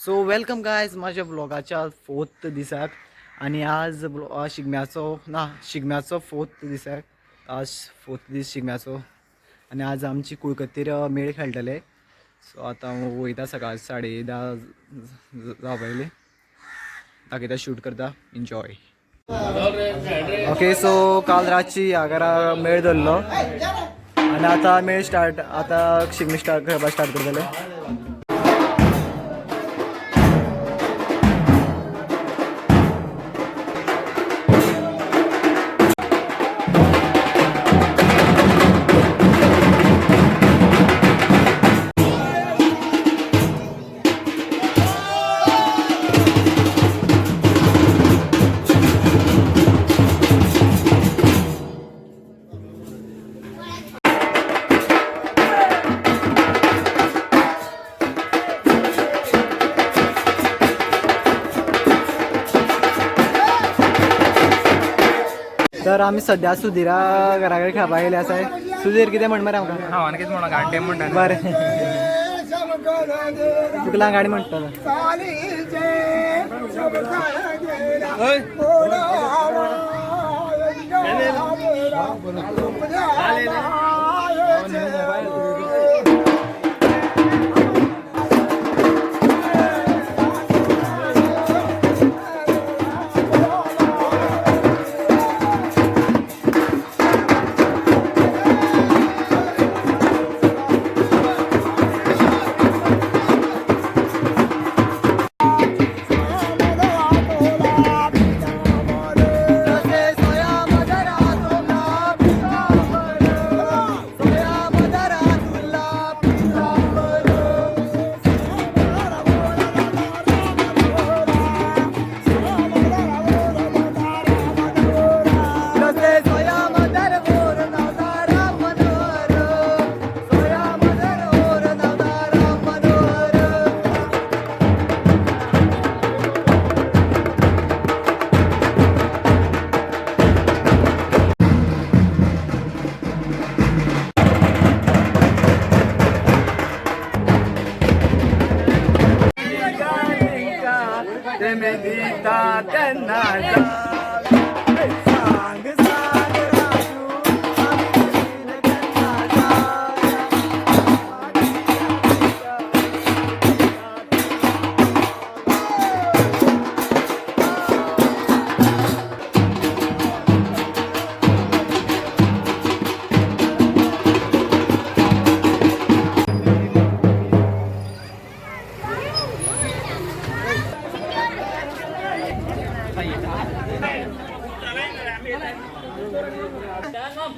So welcome guys माझ्या व्लॉगाच्या fourth दिसाक. आनी आज शिगम्याचो ना, शिगम्याचो फोर्थ दिसाक, आज फोर्थ दीस शिगम्याचो. आनी आज आमची कुळकत्तीर मेळ खेळटले. सो आतां हांव वयता, सकाळ 10:30 जावपा येयली. दाखयता, शूट करता, एन्जॉय. ओके, सो काल रातची ह्या घरा मेळ धरलो आनी आतां मेळ स्टार्ट, आतां शिगमे स्टार्ट खेळपाक स्टार्ट करतले. तर आमी सद्या सुधीरा घरा कडेन खेळपाक गेले आसाय. सुधीर, कितें म्हण मरे आमकां? हांव आनी कितें म्हणो, गांटे म्हणटा. बरें, तुका गाणी म्हणटलो.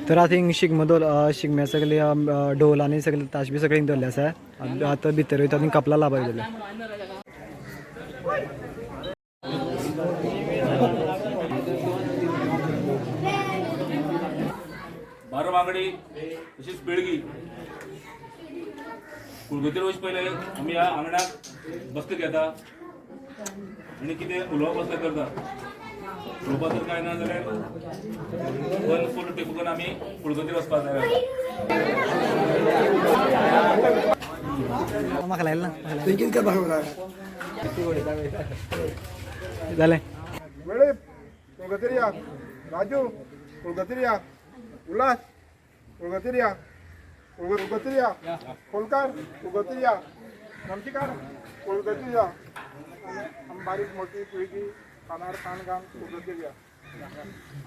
तर आतां हिंग शिगमो दवर, शिगम्या सगळे ढोल आनी सगळे ताश बी सगळे हिंग दवरले आसा. आतां भितर वयता, थिंग कपला लावपाक वयतले. बारा बांगडी तशीच पिळगी कुळगतीर वचपा पयले आमी ह्या आंगणाक बसका घेता आनी कितें उलोवप आसल्यार करता. उलोवपाक जर कांय ना जाल्यार वन फूल टेपू करून आमी कुळगतीर वचपाक जाय. म्हाका लायलें ना, जालें. वेळीप कुलगतिरिया, राजू कुलगतिरिया, उल्हास कुलगतिरिया, कुलगतिरिया खोलकार, कुलगतिरिया नमशीकार, कुलगतिरिया. आनी बारीक मोठी पिळगी कानार कान घालून कुलगतिरिया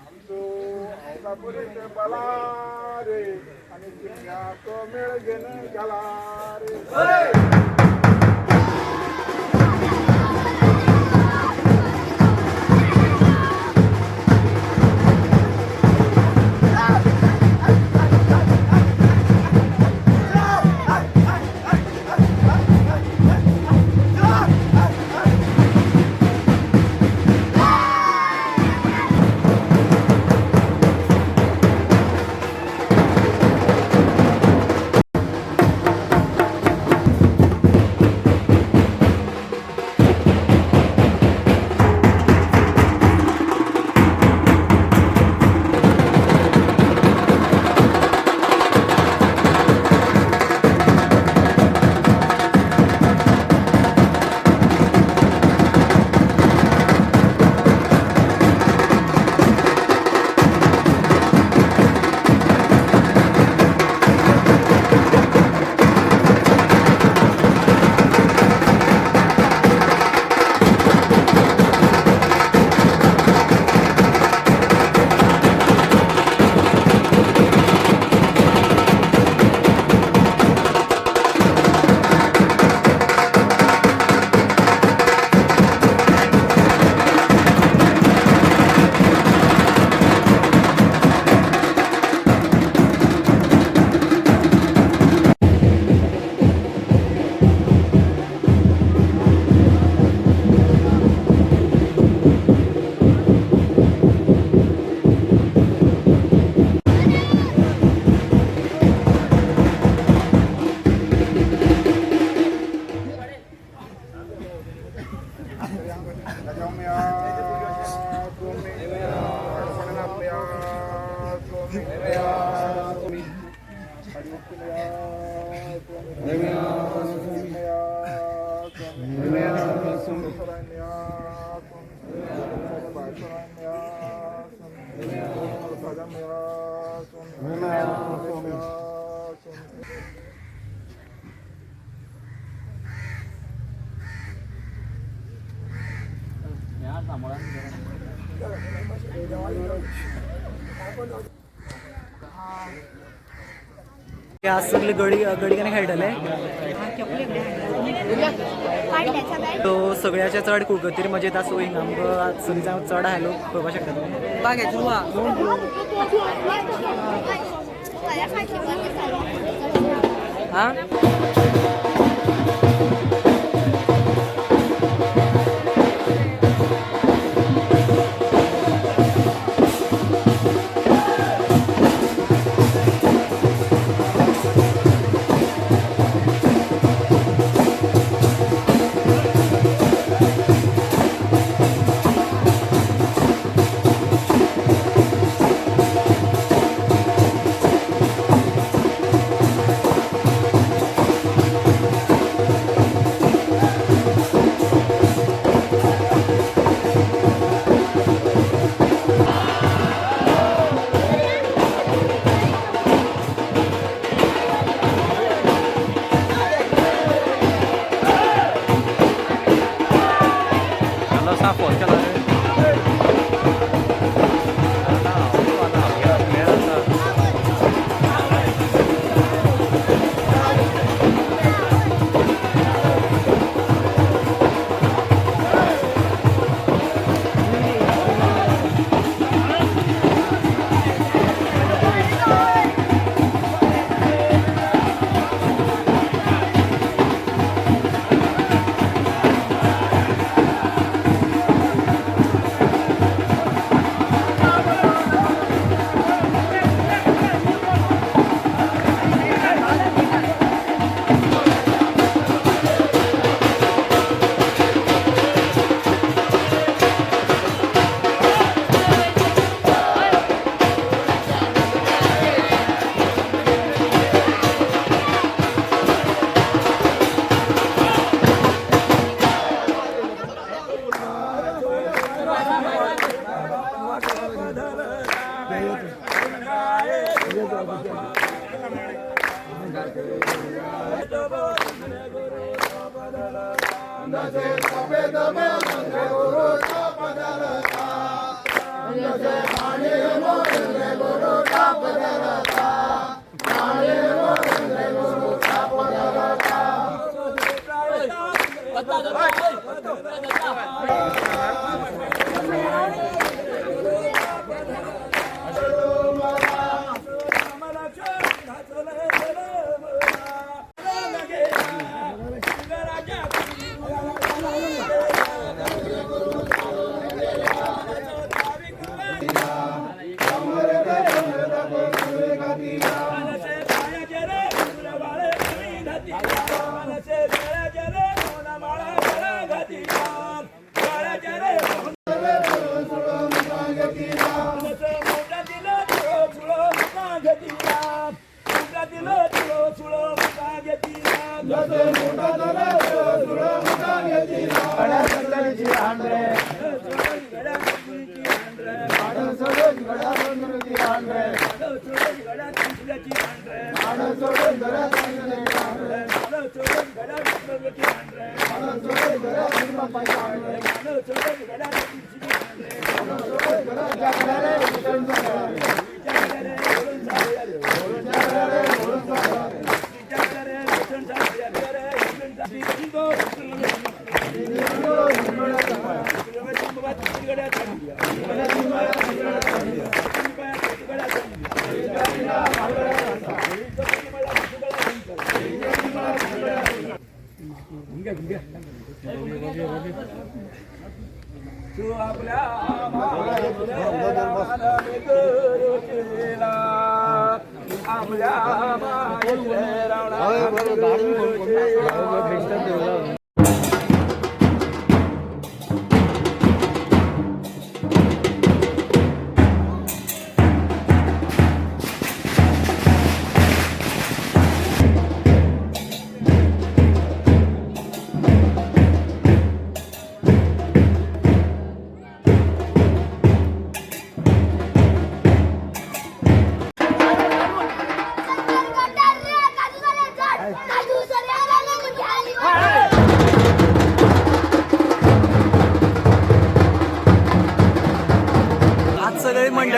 आमचो हांव बला रे आनी शिगम्याचो मेळ घेवन गेला रे. आज सगळे गडी गडी कने खेळटले. तो सगळ्याच्या चड कुळकतीर मजा येता. सो हिंगा आमकां सगळीं जाण चड आहा लोक पळोवपाक शकता तुमी.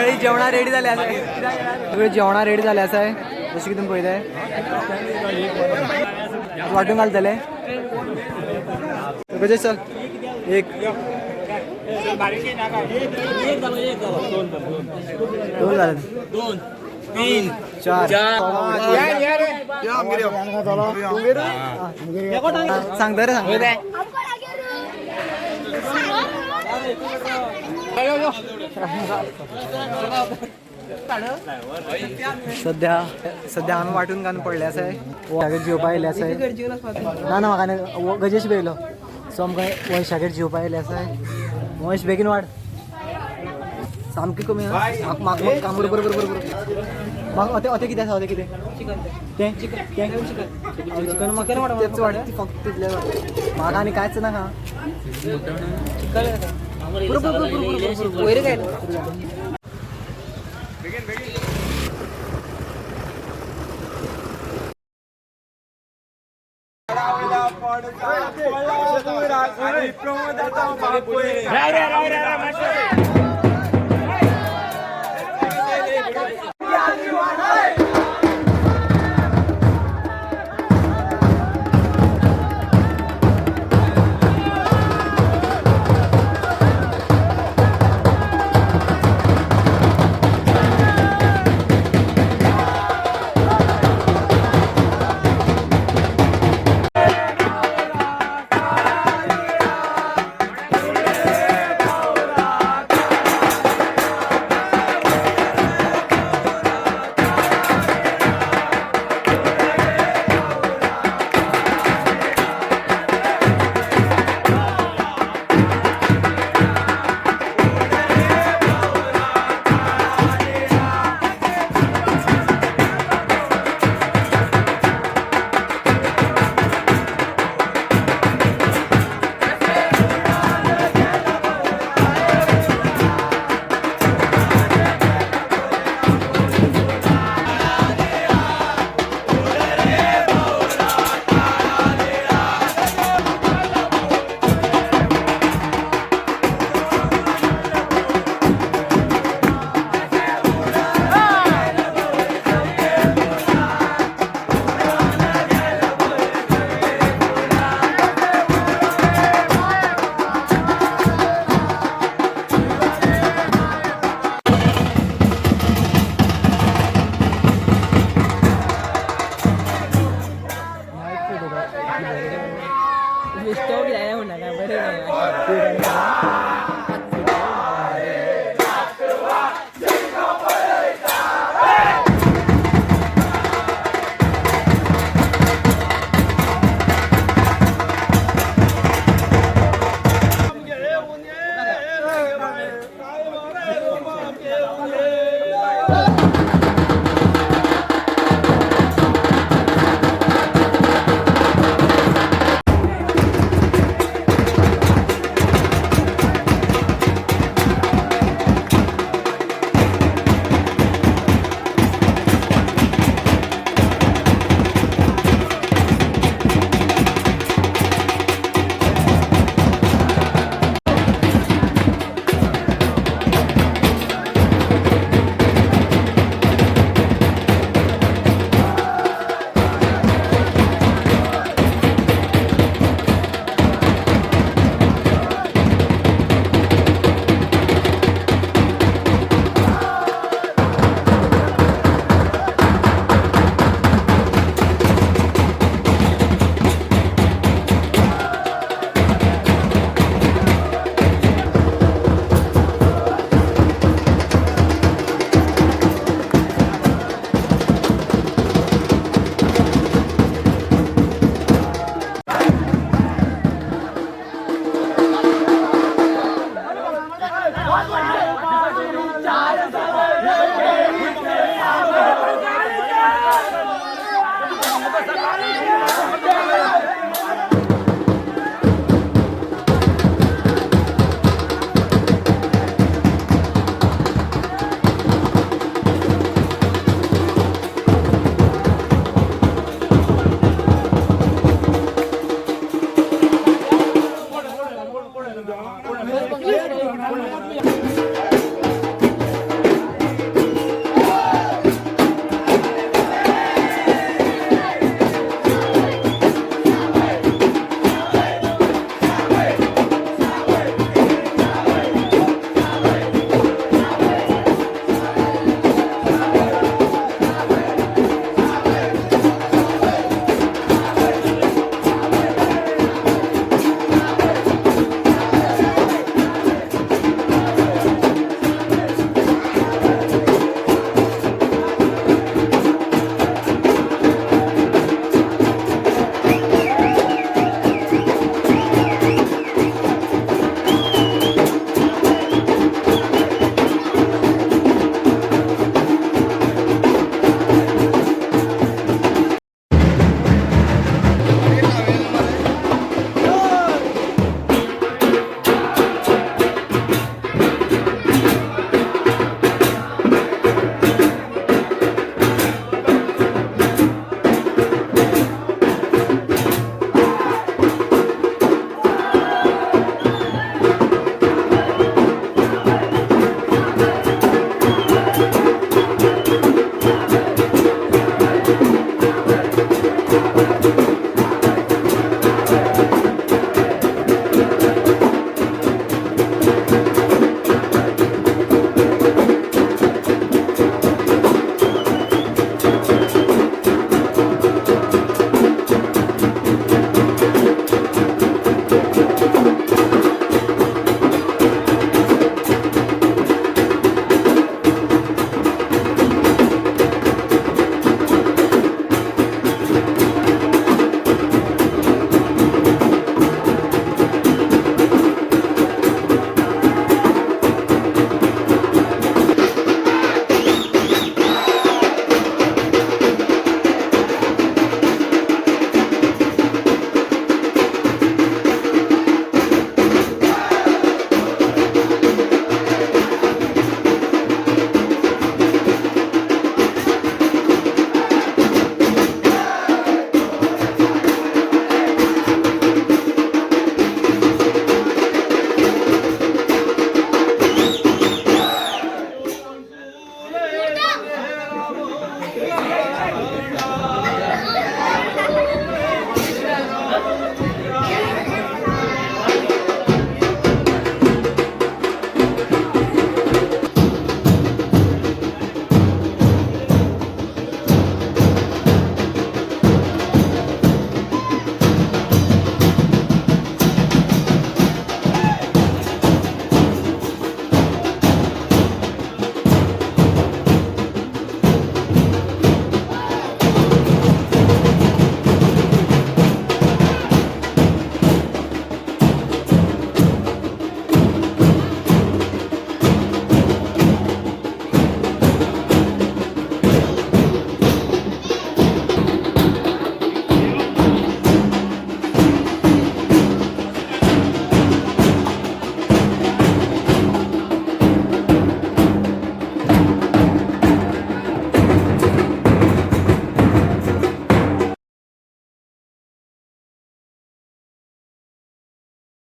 मंडळी जेवणा रेडी झाले आसा, सगळे जेवणा रेडी झाले आसा, जशें की तुमी पळयताय. वांटून घालतले. गजेश चल, एक दोन झाले, 2 3 4 सांगता रे, सांगता. सध्या सध्या आमी वांटून घालून पडले आसाय, जेवपा येयले आसाय. ना ना, म्हाका गजेश बी येयलो. सो आमकां वंशागेर जेवपा येयले आसाय. वंश बेगीन वाड, सामकी कमी. म्हाका काम बरोबर बरोबर बरोबर. म्हाका अतें अतें कितें आसा? अतें कितें तें? चिकन, तें चिकन. म्हाका तेच वाड, फक्त तितलें वाड म्हाका, आनी कांयच नाका. बरोबर बरोबर. वयर काय?